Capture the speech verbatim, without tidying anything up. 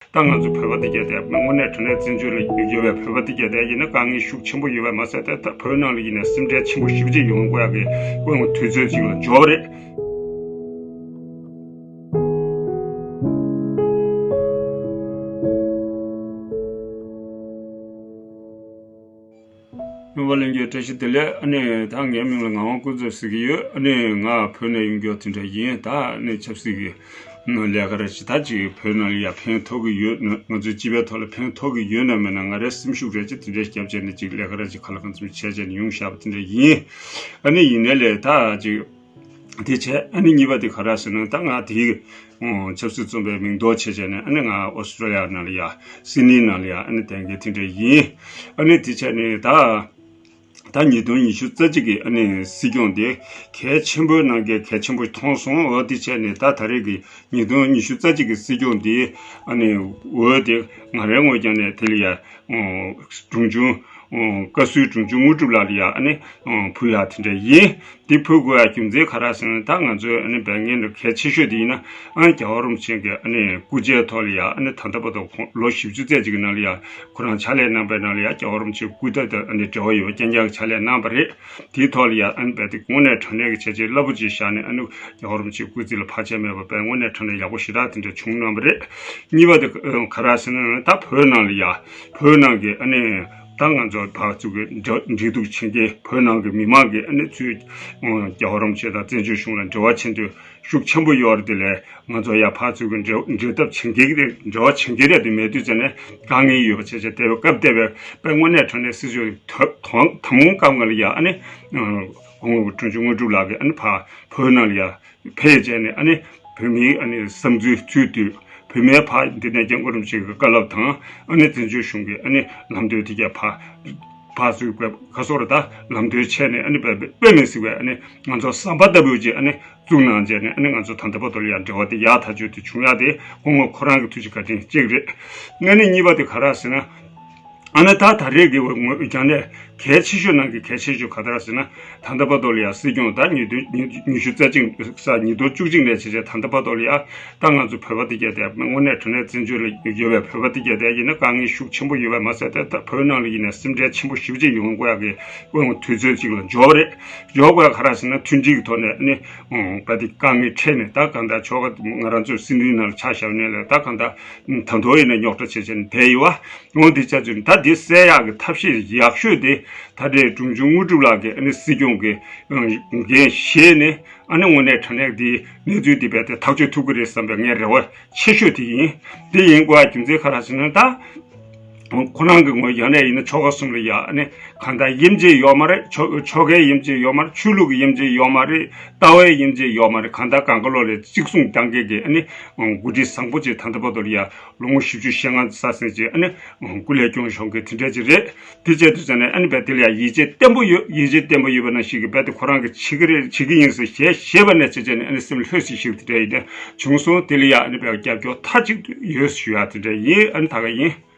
ད་ང་ཚོ་བོད་པ་དེ་གྱད་དེ་དངོས་གནས་དྲང་གནས་བཙན་བྱོལ་ལ་ཡོད་པའི་བོད་པ་དེ་གྱད་དེ་ཡིན་ན་དཀའ་ངལ་ཤུགས་ཆེན་པོ་ཡོད་པ་མ་ཟད། དེ་ད་བོད་ནང་ལ་ཡིན་ན་སེམས་ཁྲལ་ཆེན་པོ་ཞེ་པོ་ཅིག་ཡོང་དགོས་ཡག་གི་དཀོན་དུས་ཚོད་ཅིག་ལ་འབྱོར་བ་རེད། རྣམ་པ་ལྷན་རྒྱས་བཀྲ་ཤིས་བདེ་ལེགས། ཨ་ནི་ད་ངའི་མིང་ལ་ངག་དབང་ཀུན་རྫོབ་ཟེར་གྱི་ཡོད། ཨ་ནི་ང་བོད་ནས་ཡོང་རྒྱུ་དེ་འདྲ་ཡིན། ད་ཨ་ནི་ཆབ་སྲིད་ཀྱི་ལས་ཀ་ར་ཅིག་ད་ཅིག་བོད་ནང་ལ་ཡ་ཕན་ཐོགས་ཀྱི་ཡོད་ན། ང་ཚོའི་སྤྱི་པའི་ཐོག་ལ་ཕན་ཐོགས་ཀྱི་ཡོད་ན་མེད་ན། ང་རའི་སེམས་ཤུགས་རེ་ཅིག་དེ་འདྲ་བརྒྱབ་བྱས་ནས་ཅིག་ལས་ཀ་ར་ཅིག་ག་ལ་གང་འཚམ་བྱས་བྱས་ནས་ཡོང་བཞག་པ་དེ་འདྲ་ཡིན། ཨ་ནི་ཡིན་ནའི་ལས་ད་ཅིག་དེ་བྱས། ཨ་ནི་གཉིས་པ་དེ་ག་རེ་ཟེར་ན། ད་ང་དེའི་ཆབ་སྲིད་བཙོན་པའི་མིང་འདོགས་བྱས་བྱས་ནས། ཨ་ནི་ང་ཨོ་སི་ཀྲོ་ལི་ཡ་ནང་ལ་ཡ་སིད་ནི་ནང་ལ་ཡ་ཨ་ནི་བསྡད་མཁན་དེ་འདྲ་ཡིན། ཨ་ནི་དེ་བྱས་ནས་ད། ད་ཉིས་སྟོང་ཉི་ཤུ་རྩ་གཅིག་གི་ཨ་ནི་སྲིད་སྐྱོང་དེ་གལ་ཆེན་པོའི་ནང་གི་གལ་ཆེན་པོ་མཐོང་སོང་། འོ་དེ་བྱས་ནས་ད་ད་རེས་ཀྱི་ཉིས་སྟོང་ཉི་ཤུ་རྩ་གཅིག་གི་སྲིད་སྐྱོང་དེ་ཨ་ནི་འོས་དེ་ང་རའི་ངོས་ཀྱང་ནས་དེ་ལ་ཡ་ཨོ་དྲུང་ཆུང་ཨོ་བཀའ་ཟུར་དྲུང་ཆུང་དངོས་གྲུབ་ལགས་ལ་ཡ་ཨ་ནི་ཨོ་ཕུལ་ཡག་དེ་འདྲ་ཡིན། དེ་ཕུལ་དགོས་ཡག་རྒྱུ་མཚན་ག་རེ་ཟེར་ན། ད་ང་ཚོའི་ཨ་ནི་བན་ངན་གྱི་གལ་ཆེ་ཤོས་དེ་ཡིན་ན། ཨ་ནི་རྒྱལ་བ་རིན་པོ་ཆེ་གི་ཨ་ནི་སྐུ་ཕྱྭའི་ཐོག་ལ་ཡ་ཨ་ནི་ད་ལྟ་བར་དུ་ཁོང་ལོ་བཞི་བཅུ་ཙམ་ཅིག་གི་ནང་ལ་ཡ་ཁོ་རང་ཕྱག་ལས་གནང་པའི་ནང་ལ་ཡ་རྒྱལ་བ་རིན་པོ་ཆེའི་སྐུ་ཟླ་དང་ཨ་ནི་འབྲེལ་བ་ཡོད་པ་རྐྱང་རྐྱང་གི་ཕྱག་ལས་གནང་པ་རེད། དེའི་ཐོག་ལ་ཡ་ཨ་ནི་རྦད་དེ་དངོས་གནས་དྲང་གནས་ཀྱི་བྱས་རྗེས་རླབས་པོ་ཆེ་བཞག་ནས། ཨ་ནི་རྒྱལ་བ་རིན་པོ་ཆེའི་སྐུ་ཚེ་ལ་བར་ཆད་མེད་པ་དཔེ་དངོས་གནས་དྲང་གནས་ཡག་པོ་ཞེ་དྲག་དེ་འདྲ་བྱུང་གནང་པ་རེད། གཉིས་པ་དེ་ག་རེ་ཟེར་ན། ད་བོད་ནང་ལ་ཡ་བོད་ནང་གི་ཨ་ནི་ད་ང་ཚོ་ཕར་ཚུར་གྱི་འབྲེལ་འབྲེལ་གཏུག་བྱེད་མཁན། བོད་ནང་གི་མི་མང་གིས་ཨ་ནི་ཚུར་རྒྱལ་བ་རིན་པོ་ཆེ་དང་བཙན་བྱོལ་གཞུང་ལ་འབྲེལ་བ་བྱེད་འདོད་ཤུགས་ཆེན་པོ་ཡོད་རེད། དེ་ལས་ང་ཚོ་ཡ་ཕར་ཚུར་གྱི་འབྲེལ་འབྲེལ་ཐབས་བྱེད་མཁན་གྱི་འབྲེལ་བ་བྱེད་མཁན་རེད། དེ་མེད་དུས་ཙམ་ནས་དཀའ་ངལ་ཡོད་པ་བྱས་བྱས། དེ་བས་སྐབས་དེ་བས་དཔེ་དངོས་གནས་དྲང་གནས་སྲིད་ཚོགས་ཐོག་དང་པོ་སྐབས་ང་ལ་ཡ་ཨ་ནི་ཨོ་དྲུང་ཆུང་དངོས་གྲུབ་ལགས་ཀྱིས་ཨ་ནི་ཕར་བོད་ནང་ལ་ཡ་ཕེབས་བྱས་ནས། ཨ་ནི་བོད་མིའི་ཨ་ནི་བསམ་ཚུལ་ཚུར་བསྡུས། བོད་མིའི་ཕར་འདི་ནས་སྐྱབས་མགོན་རིན་པོ་ཆེ་གི་བཀའ་སློབ་དང་། ཨ་ནི་བཙན་བྱོལ་གཞུང་གི་ཨ་ནི་ལམ་སྟོན་དེ་གྱད་ཕར་ཕར་ཚུར་ག་སོགས་ར་ད་ལམ་སྟོན་བྱས་ནས། ཨ་ནི་དཔེ་དཔེ་མི་སྲིད་པའི་ཨ་ནི་ང་ཚོ་ཟམ་པ་ལྟ་བུ་ཅིག་ཨ་ནི་བཙུགས་གནང་བྱས་ནས། ཨ་ནི་ང་ཚོ་ད་ལྟ་བར་དུ་ལ་ཡང་འབྲེལ་བ་དེ་ཡག་ཐག་ཆོད་དེ་བྱུང་ཡག་དེ་སྐུ་ངོ་ཁོ་རང་གི་ཐུགས་རྗེ་བཀའ་དྲིན་གཅིག་རེད། ཨ་ནི་གཉིས་པ་དེ་ག་རེ་ཟེར་ན། ཨ་ནི་ད་ད་རེས་ཀྱི་ངོས་ཀྱང་ནས་གལ་ཆེ་ཤོས་ནང་གི་གལ་ཆེ་ཤོས་ག་རེ་ཟེར་ན། ད་ལྟ་བར་དུ་ལ་ཡ་སྲིད་སྐྱོང་ད་ཉིས་སྟོང་ཉི་ཉི་ཤུ་རྩ་གཅིག་ས་ཉིས་སྟོང་བཅུ་གཅིག་ནས་བྱས་བྱས་ད་ལྟ་བར་དུ་ལ་ཡ། ད་ང་ཚོ་བོད་པ་དེ་གྱད་དེ་དངོས་གནས་དྲང་གནས་བཙན་བྱོལ་ལ་ཡོད་པའི་བོད་པ་དེ་གྱད་དེ་ཡིན་ན་དཀའ་ངལ་ཤུགས་ཆེན་པོ་ཡོད་པ་མ་ཟད། དེ་ད་བོད་ནང་ལ་ཡིན་ན་སེམས་ཁྲལ་ཆེན་པོ་ཞེ་པོ་ཅིག་ཡོང་དགོས་ཡག་གི་དུས་ཚོད་ཅིག་ལ་འབྱོར་བ་རེད། འབྱོར་དགོས་ཡག་ག་རེ་ཟེར་ན། མཐུན་སྒྲིལ་གྱི་ཐོག་ནས་ཨ་ནི་ཨོ་བོད་དེ་དཀའ་ངལ་འཕྲད་ནས། ད་གང་ལྟར་ཆོལ་ཁ་ང་རང་ཚོའི་སྲིད་འཛིན་ནང་ལ་ཆ་བཞག་ནས་ལ། ད་གང་ལྟར་ད་དུང་ཡིན་ན་རྙོག་དྲ་བྱས་བྱས་ནས་བསྡད་ཡོད་པ། འོ་འདི་ཆ་ཚུལ་ད་འདི་སེལ་ཡག་གི་ཐབས་ཤེས་ཡག་ཤོས་དེ། ད་ལྟའི་དྲུང་ཆུང་དངོས་གྲུབ་ལགས་ཀྱིས་ཨ་ནི་སྲིད་སྐྱོང་གི་འགན་བཞེས་ནས། ཨ་ནི་དངོས་གནས་དྲང་གནས་འདི་གནས་ཚུལ་འདི་རྦད་དེ་ཐག་གཅོད་ཐུབ་ཀྱི་རེད་བསམ་པའི་ངའི་རེ་བ་ཆེ་ཤོས་དེ་ཡིན། འདི་ཡིན་དགོས་ཡག་རྒྱུ་མཚན་ག་རེ་ཟེར་ན། ད་ཁོ་རང་གི་ངོས་ཡང་ནས་ཡིན་ན་ཆོལ་ཁ་གསུམ་ལ་ཡ་ཨ་ནི་གང་ལྟར་དབྱེ་འབྱེད་ཡོད་མ་རེད། ཆོལ་ཆོལ་ཁའི་དབྱེ་འབྱེད་ཡོད་མ་རེད། ཆོས་ལུགས་ཀྱི་དབྱེ་འབྱེད་ཡོད་མ་རེད། ལྟ་བའི་དབྱེ་འབྱེད་ཡོད་མ་རེད། གང་ལྟར་གང་ག་ལོ་ལ་གཅིག་མཚུངས་གཏང་མཁན་གྱི་ཨ་ནི་འགོ་ཁྲིད་བཟང་པོ་ཅིག་ད་ལྟ་བར་དུ་ལ་ཡ་ལོ་ངོ་བཞི་བཅུ་ཞེ་ལྔ་ས་ཟིན་ཅིག་ཨ་ནི་སྐུ་ལས་སྐྱོང་ཡོང་མཁན་དེ་འདྲ་ཅིག་རེད། དེ་བྱས་དུས་ཙམ་ནས་ཨ་ནི་རྦད་དེ་ལ་ཡ་ཡིད་ཆེས་བརྟན་པོ་ཡོད། ཡིད་ཆེས་བརྟན་པོ་ཡོད་པ་ནང་བཞིན་གྱི་རྦད་དེ་ཁོ་རང་གིས་བྱེད་ཀྱི་རེད། བྱེད་ཀྱི་ཡིན་ཟེར་ཞེས་ཞེས་པ་ནས་བྱས་བྱས་ནས་ཨ་ནི་སེམས་ལྷོད་སེ་ཞིག་དེ་འདྲ་ཡིན་ནས་བྱུང་སོང་། དེ་ལ་ཡ་ཨ་ནི་རྦད་རྒྱབ་སྐྱོར་མཐའ་གཅིག་ཏུ་ཡོད་ཞུ་ཡག་དེ་འདྲ་ཡིན། ཨ་ནི་ད་ག་ཡིན།